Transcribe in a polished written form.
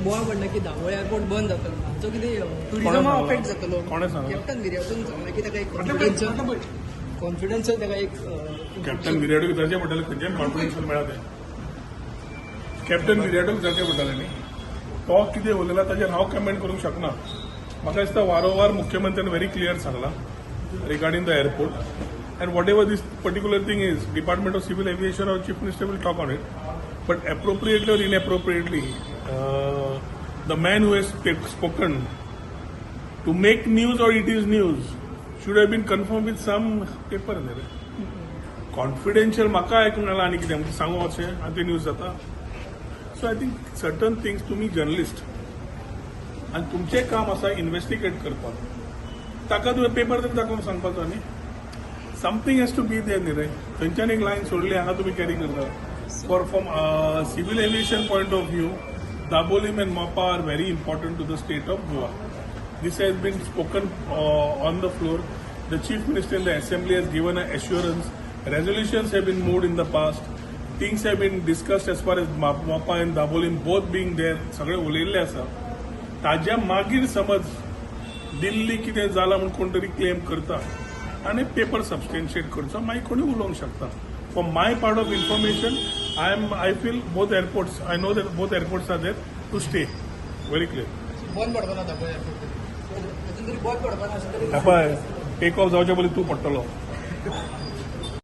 बोवाळ पडला की दाबोळे एअरपोर्ट बंद जातलो, हाचो कितें टुरिझमा सांगलां? अफेक्ट जातलो? कोणें सांगलां? कॅप्टन विरियातोन सांगलां की ताका एक कॉन्फिडन्शियल कॉन्फिडन्शियल ताका एक कॅप्टन विरियाटोक विचारचें पडटलें, खंयच्यान कॉन्फिडन्शियल मेळ्ळा तें. कॅप्टन विरियाटोक विचारचें पडटलें न्ही. तो कितें उलयला ताजेर हांव कमेंट करूंक शकना. म्हाका दिसता वारंवार मुख्यमंत्र्यान व्हेरी क्लियर सांगलां regarding the airport, and whatever this particular thing is, Department of Civil Aviation or Chief Minister will talk on it. But appropriately or inappropriately, the man who has spoken to make news or it is news should have been confirmed with some paper न्ही रे. Confidential म्हाका आयकूंक नाल्यार आनी कितें सांगू अशें आनी ते न्यूज जाता. So I think certain things, तुमी जर्नलिस्ट आनी तुमचें काम आसा इन्वेस्टिगेट करपाक. ताका तुवें पेपर तरी दाखोवन सांगपाचो न्ही. Something has to be there न्ही रे. थंयच्यान एक लायन सोडली, हांगा तुमी कॅरी करता. For from civil aviation point of view, Dabolim and Mopa are very important to the state of Goa. This has been spoken on the floor. The Chief Minister in the Assembly has given an assurance. Resolutions have been moved in the past. Things have been discussed as far as Mopa and Dabolim both being there. सगळे उलयल्ले आसा. ताज्या मागीर समज दिल्ली कितें जालां म्हूण कोण तरी क्लेम करता आनी पेपर सबस्टेन्शिएट करचो, मागीर कोणी उलोवंक शकता. For my part of information, I feel both airports, I know that both airports are there to stay. Very clear. बंद पडपाना दाबोळे एअरपोर्ट अजून तरी बंद पडपाना अशें तरी? पळय, टेक ऑफ जावचे पयलीं तूं पडटलो.